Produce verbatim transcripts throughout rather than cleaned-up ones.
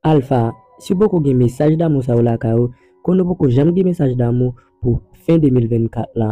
Alpha, si w poko gen mesaj damou sa yo lakay ou, konnen w poko janm gen mesaj damou pou fen de mil vennkat la.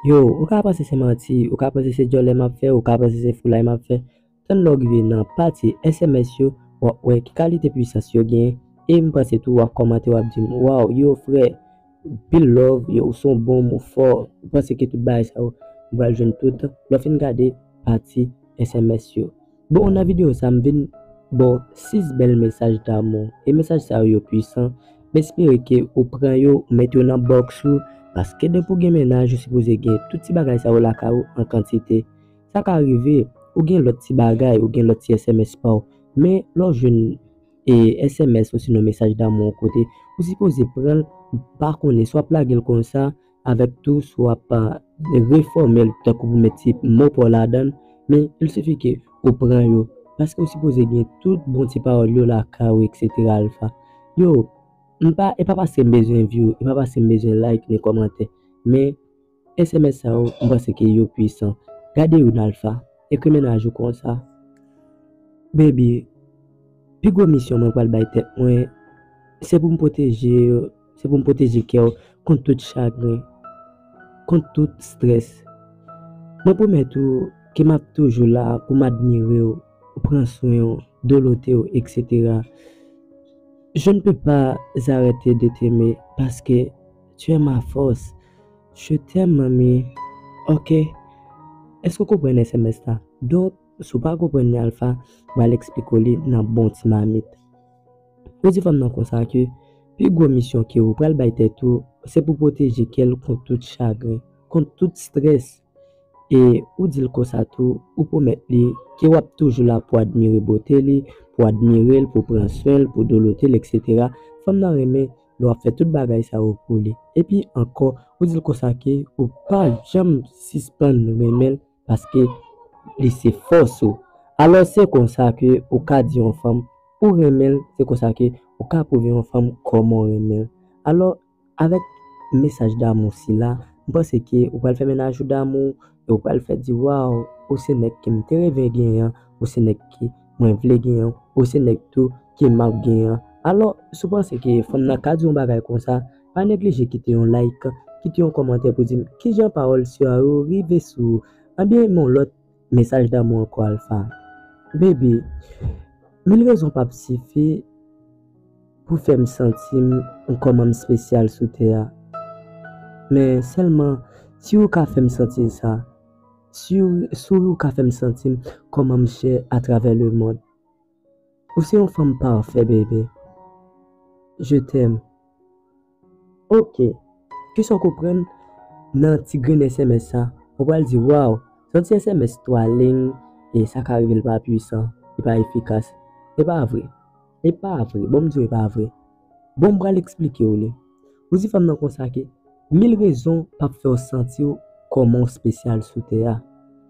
Yo, ou ka panse se manti, ou ka panse se djòlè m ap fè, ou ka panse se foulay m ap fè. Tann lè w rive nan pati S M S yo, w ap wè ki kalite pwisans yo genyen. E m panse tou w ap kòmante, w ap di m, "Waw, yo, frè, pil love, yo, ou se yon bonm, ou fò." M panse ke tout bagay sa yo, m pral jwenn tout lè w fin gade pati S M S yo. Bon, nan videyo sa, m vin ba w sis bèl mesaj damou. E mesaj sa yo, yo pwisan. M espere ke ou pran yo, ou mete yo nan bòks ou, paske depi w gen mennaj, ou sipoze gen tout ti bagay sa yo lakay ou an kantite. Sa ka rive, ou gen lòt ti bagay, ou gen lòt ti S M S pa w. Men, lè w jwenn e S M S osinon mesaj damou yon kote, ou sipoze pran l, pa konnen, swa w ap lage l konsa, avèk tou, swa w ap, a, refòme l, tankou pou met ti mo pa w ladan l, men il sifi ke ou pran yo, paske ou sipoze gen tout bon ti pawòl yo lakay ou, et cetera Alpha. Yo, m pa, e pa paske m bezwen view, e pa paske m bezwen like ni kòmantè, men S M S sa yo, m panse ke yo pwisan. Gade youn Alpha, ekri mennaj ou konsa. Baby, pi gwo misyon mwen pral bay tèt mwen, se pou m pwoteje, se pou m pwoteje kè w kont tout chagren, kont tout strès. Mwen pwomèt ou ke m ap toujou la pou m admire w, pou pran swen w, dolote w, et cetera. Je ne peux pas arrêter de t'aimer parce que tu es ma force. Je t'aime, mami. Ok. Èske w konprann S M S la? Donk, si w pa konprann li Alpha, m pral eksplike w li nan bon ti mamit. Ou di fanm nan konsa ke pi gwo misyon ke ou pral bay tèt ou, se pou pwoteje kè l kont tout chagren, kont tout strès. E ou di l konsa tou, ou pwomèt li ke w ap toujou la pou admire bote li, pou admire l, pou pran swen l, pou dolote l, et cetera. Fanm nan renmen lè w ap fè tout bagay sa yo pou li. Epi ankò, ou di l konsa ke ou pa janm sispann renmen l paske li se fòs ou. Alò, se konsa ke ou ka di yon fanm ou renmen l, se konsa ke ou ka pwouve yon fanm kòman w renmen l. Alò, avèk mesaj damou sila, m panse ke ou pral fè mennaj ou damou, e ou pral fè di, "Waw, ou se nèg ke m te reve genyen an, ou se nèg ke mwen vle genyen an, ou se nèg tou ke m ap genyen an." Alò, si w panse ke fanm nan ka di yon bagay konsa, pa neglije kite yon like, kite yon kòmantè pou di m kijan pawòl sa yo rive sou ou. Anbyen, men yon lòt mesaj damou ankò, Alpha. Baby, mil rezon p ap sifi pou fè m santi m kòman m espesyal sou tè a. Men sèlman si ou ka fè m santi sa, si w, si w ka fè m santi m kòman m chè atravè lemonn. Ou se yon fanm pafè, bebe. Je t'aime. Ok. Kisa w konprann nan ti grenn S M S sa? Ou pral di, "Waw, se yon ti S M S twa liy, e sa ka rive l pa pwisan, li pa efikas." E pa vre. E pa vre. Bon, m di w e pa vre. Bon, m pral eksplike w li. Ou di fanm nan konsa ke mil rezon p ap fè w santi w kòman w espesyal sou tè a.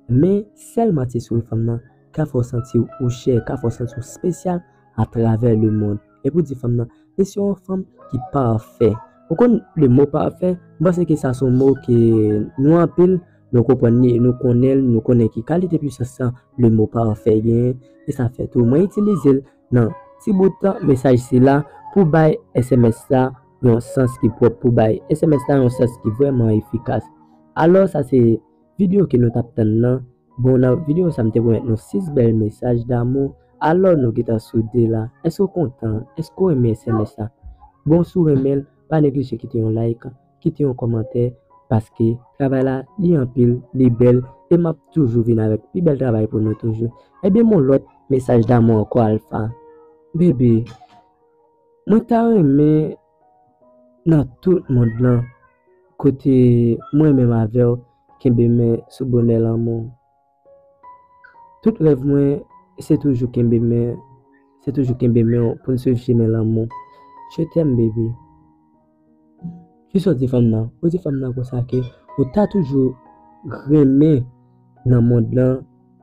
Men, sèl manti souri fanm nan ka fè w santi w chè, ka fè w santi w espesyal atravè lemonn. Epi w di fanm nan, "Mesye, yon fanm ki pafè." Ou konn le mo pafè, m panse ke sa se yon mo ke nou anpil, nou konprann li, nou konnen l, nou konnen ki kalite pwisans sa le mo pafè genyen, e sa fè tou mwen itilize l nan ti bout mesaj sila pou bay S M S la yon sans ki pwòp, pou bay S M S la yon sans ki vrèman efikas. Alò, sa se videyo ke nou t ap tann nan. Bon, nan videyo sa, m te pwomèt nou sis bèl mesaj damou. Alò, nou gentan sou de la. Èske w kontan? Èske w renmen S M S la? Bon, si w renmen l, pa neglije kite yon like, kite yon kòmantè, paske travay la, li anpil, li bèl, e m ap toujou vin avèk pi bèl travay pou nou toujou. Ebyen, yon lòt mesaj damou ankò, Alpha. Bebe, mwen ta renmen nan tout mond lan, kote mwen menm avè w kenbe men sou bonè lanmou. Tout rèv mwen, se toujou kenbe men, se toujou kenbe men w pou n swiv chemen lanmou. Je t'aime, baby. Kisa w di fanm nan? Ou di fanm nan konsa ke ou ta toujou renmen nan mond lan,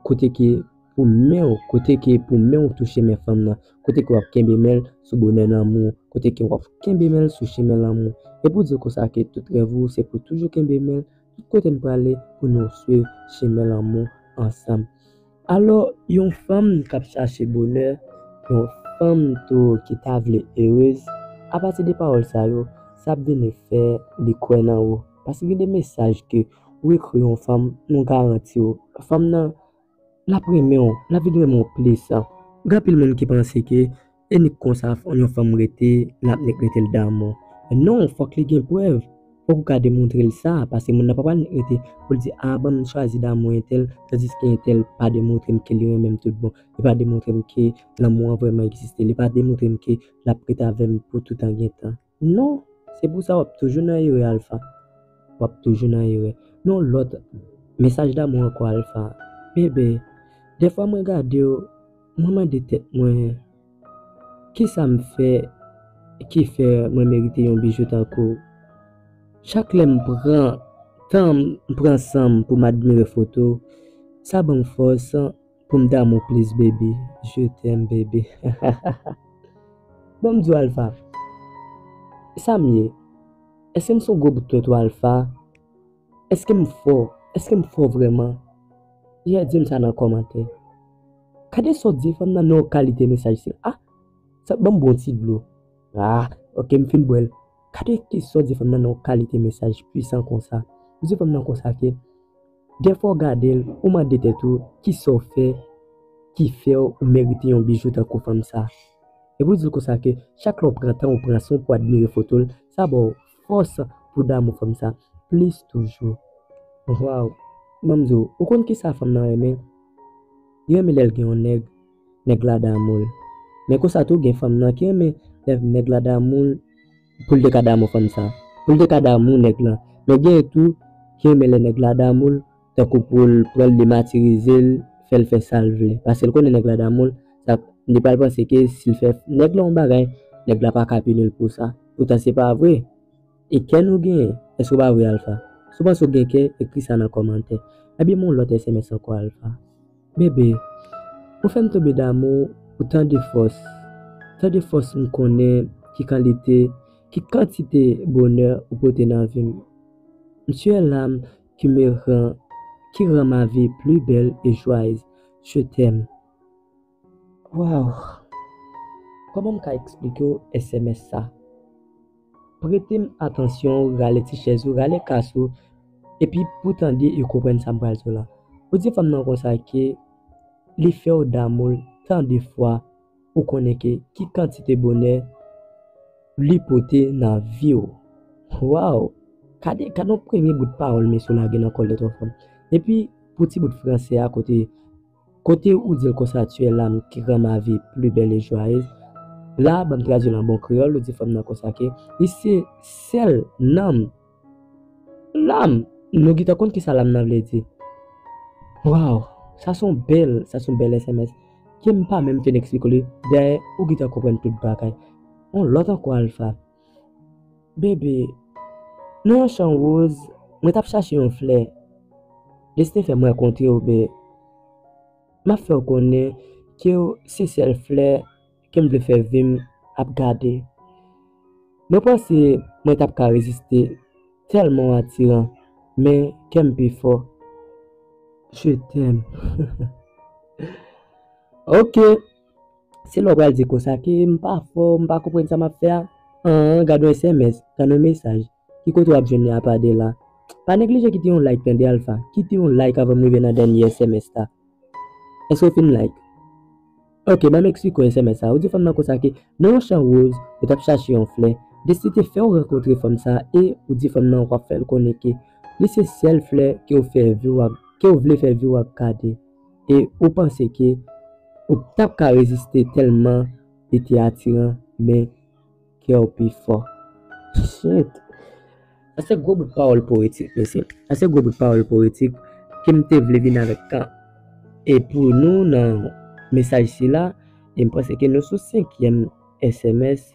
kote ke pou men w, kote ke pou men w touche men fanm nan, kote ke w ap kenbe men l sou bonè lanmou, kote ke w ap kenbe men l sou chemen lanmou. Epi w di l konsa ke tout rèv ou se pou toujou kenbe men l, tout kote n prale pou nou swiv chemen lanmou ansanm. Alò, yon fanm k ap chache bonè, yon fanm tou ki ta vle erez, apati de pawòl sa yo, sa ap vini fè li kwè nan ou. Paske gen de mesaj ke ou ekri yon fanm, mwen garanti w, fanm nan, l ap renmen w, l ap vin renmen w plis. Gen anpil moun ki panse ke e nik konsa yon fanm rete, l ap nik rete l damou. Men non, fòk li gen prèv. Fòk ou ka demontre l sa, paske moun nan pa pral nik rete pou l di, a, ban m chwazi damou entèl, tandiske entèl pa demontre m ke li renmen m tout bon. Li pa demontre m ke lanmou an vrèman egziste. Li pa demontre m ke l ap rete avè m pou toutan gen tan. Non, se pou sa w ap toujou nan erè, Alpha. W ap toujou nan erè. Men yon lòt mesaj damou ankò, Alpha. Bebe, dèfwa mwen gade w, mwen mande tèt mwen, kisa m fè ki fè mwen merite yon bijou tankou w? Chak lè m pran tan m, m pran san m pou m admire foto w, sa ban m fòs pou m damou plis, baby. Je t'aime, baby. Ban m di w, Alpha, sa m ye? Èske m se yon gwo bout twètwè, Alpha? Èske m fò? Èske m fò vrèman? Yè, di m sa nan kòmantè. Gade sa w di fanm nan nan yon kalite mesaj sila. Ah, sa ban m bon ti dlo. Ah, ok, m fin bwè l. Gade ki sa w di fanm nan nan yon kalite mesaj pwisan konsa. Ou di fanm nan konsa ke, dèfwa w gade l, ou mande tèt ou, kisa w fè ki fè w merite yon bijou tankou fanm sa? Epi w di l konsa ke chak lè w pran tan, ou pran san w pou admire foto l, sa ba w fòs pou damou fanm sa plis toujou. Waw, ban m di w, ou konn kisa fanm nan renmen? Li renmen lè l gen yon nèg, nèg la damou l. Men konsa tou, gen fanm nan ki renmen lè nèg la damou l, pou l te ka damou fanm sa. Pou l te ka damou nèg lan. Men gen tou ki renmen lè nèg la damou l, tankou pou l pran l, dematirize l, fè l fè sa l vle. Paske l konnen nèg la damou l, sa, li pral panse ke si l fè nèg la yon bagay, nèg la pa ka pini l pou sa. Poutan se pa vre. E kè nou genyen? Èske w pa vre, Alpha? Si w panse w gen kè, ekri sa nan kòmantè. Ebyen, m yon lòt S M S ankò, Alpha. Bebe, ou fè m tonbe damou ou tan de fòs. Tan de fòs m konnen ki kalite, ki kantite bonè ou pote nan vi m. M tu es l'âme qui me rend, qui rend ma vie plus belle et joyeuse. Je t'aime. Waw. Kòman m ka eksplike w S M S sa? Prete m atansyon w, rale ti chèz ou, rale kas ou, epi pou tande e konprann sa m pral di w la. Ou di fanm nan konsa ke li fè w damou l tan de fwa, ou konnen ke ki kantite bonè li pote nan vi w. Waw! Gade, gade yon premye bout pawòl mesye w lage nan kòlèt yon fanm. Epi, pou ti bout fransè a kote, kote ou di l konsa, tu es l'âme qui rend ma vie plus belle et joyeuse. La, ban m tradui l an bon kreyòl, ou di fanm nan konsa ke li se sèl nanm. Lam! Nou gentan konn kisa lam nan vle di. Waw! Sa se yon bèl, sa se yon bèl S M S. Ke m pa menm fin eksplike w li. Dayè, ou gentan konprann tout bagay. Yon lòt ankò, Alpha. Bebe, nan yon chan woz, mwen t ap chache yon flè. Desten fè m rankontre w, men m ap fè w konnen ke w se sèl flè ke m vle fè vi m ap gade. Mwen panse mwen t ap ka reziste, tèlman w atiran, men kè m pi fò. Je t'aime. Ok. Se lè w pral di konsa ke m pa fò, m pa konprann sa m ap fè a. An, gad yon S M S, gad yon mesaj. Ki kote w ap jwenn li apa de la? Pa neglije kite yon like tande, Alpha. Kite yon like avan m rive nan dènye S M S la. Èske w fin like? Ok, ban m eksplike w S M S sa. Ou di fanm nan konsa ke nan yon chan woz, ou t ap chache yon flè. Desten te fè w rankontre fanm sa e ou di fanm nan w ap fè l konnen ke li se sèl flè ke w fè vi w ap, ke w vle fè vi w ap gade. E ou panse ke ou t ap ka reziste tèlman li te atiran, men kè w pi fò. Shit. Sa se gwo bout pawòl powetik, mesye. Sa se gwo bout pawòl powetik ke m te vle vin avèk kan. E pou nou nan mesaj sila, e m panse ke nou sou senkyèm S M S,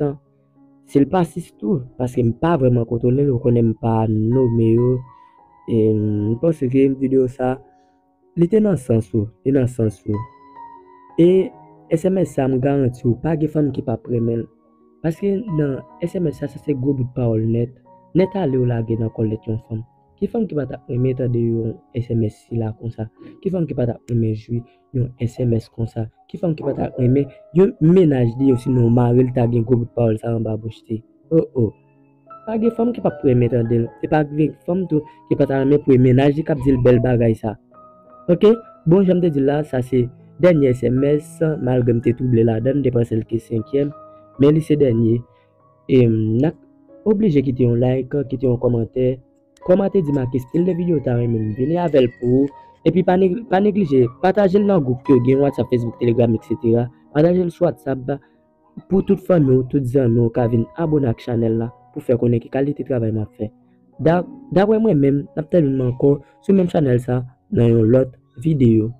si l pa sis tou, paske m pa vrèman kontwole l, ou konnen m pa nome yo. E m panse ke videyo sa, li te nan sans ou, li nan sans ou. E S M S sa, m garanti w, pa gen fanm ki p ap renmen l. Paske nan S M S sa, sa se gwo bout pawòl nèt. Nèt ale w lage nan kòlèt yon fanm. Ki fanm ki pa t ap renmen tande yon S M S sila konsa? Ki fanm ki pa t ap renmen jwi yon S M S konsa? Ki fanm ki pa ta renmen yon mennaj li, osinon mari l ta gen gwo bout pawòl sa anba bouch li? Oh, oh. Pa gen fanm ki p ap renmen tande l. E pa gen fanm tou ki pa ta renmen pou e mennaj li k ap di l bèl bagay sa. Ok? Bon, jan m te di l la, sa se dènye S M S, malgre m te twouble ladan l, m te panse l te senkyèm, men li se dènye. E n ap oblije kite yon like, kite yon kòmantè. Kòmante, di m a ki stil de videyo w ta renmen m vini avè l pou ou. Epi pa neg- pa neglije, pataje l nan gwoup ke w gen, WhatsApp, Facebook, Telegram, etsetera. Pataje l sou WhatsApp pou tout fanmi w, tout zanmi w ka vin abone ak chanèl la pou fè konnen ki kalite travay m ap fè. Da- Daprè mwen menm, n ap tande nou ankò sou menm chanèl sa nan yon lòt videyo.